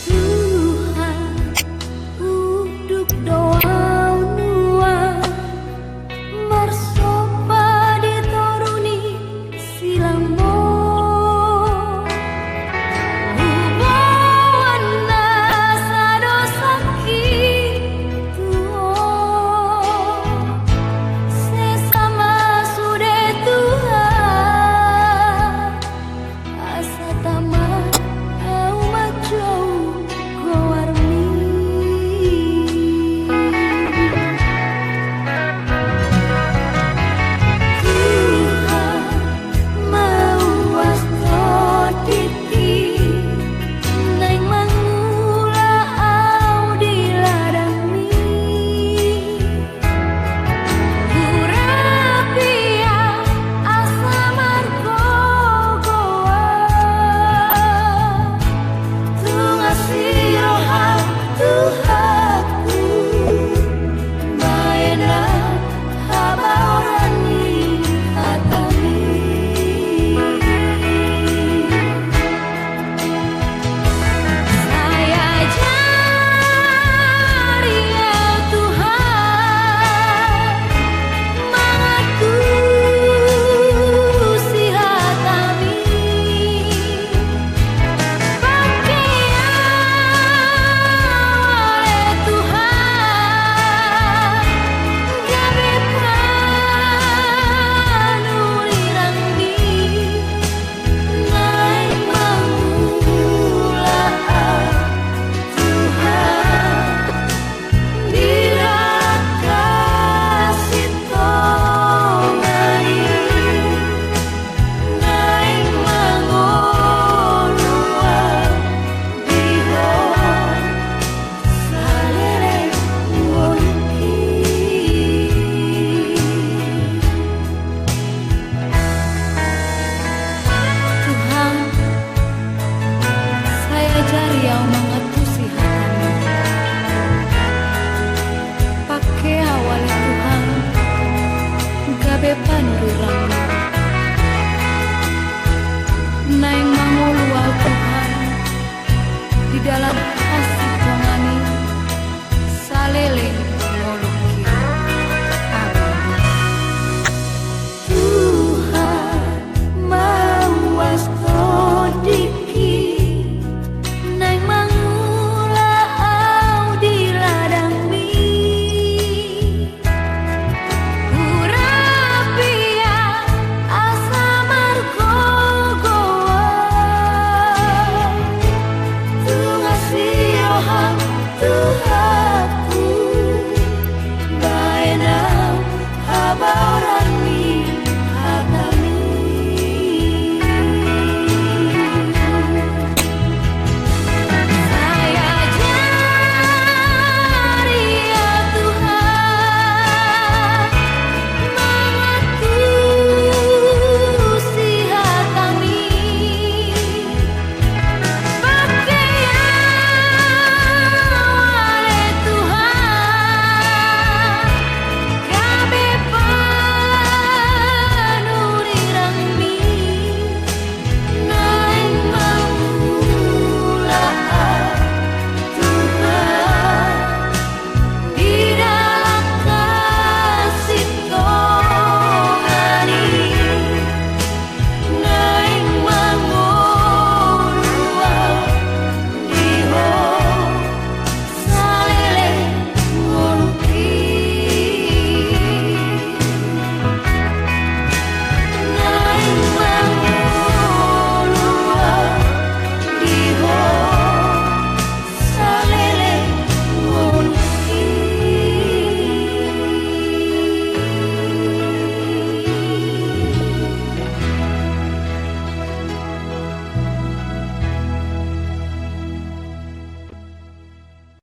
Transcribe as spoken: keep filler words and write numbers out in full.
Tuhan, unduk do au nuaeng marsomba di toru ni silangmu. Huboan nasa dosangki tu Ho, sesa ma sude Tuhan, asa tama au manjou goarMi. Tuhan, mauas tondingki, naeng mangula au di ladangMi. Hurapi au asa margogoan, tung asi rohaM Tuhanku, bahenon habaoran ni hataMi. Sai ajari au Tuhan mangantusi hataMi. Pangke au ale Tuhan gabe panurirangMi. Naeng mangula au Tuhan di dalan hasintongan i, naeng mangolu au di Ho saleleng ngolungki. Tuhan, sai ajari au mangantusi hataMi. Pangke au ale Tuhan gabe panurirangMi. Naeng mangolu au Tuhan di dalan hasintongan i saleleng ngolungki. Amen. Tuhan, mauas tondingki, naeng mangula au di ladangMi. Hurapi au asa margogoan, tung asi rohaM Tuhan.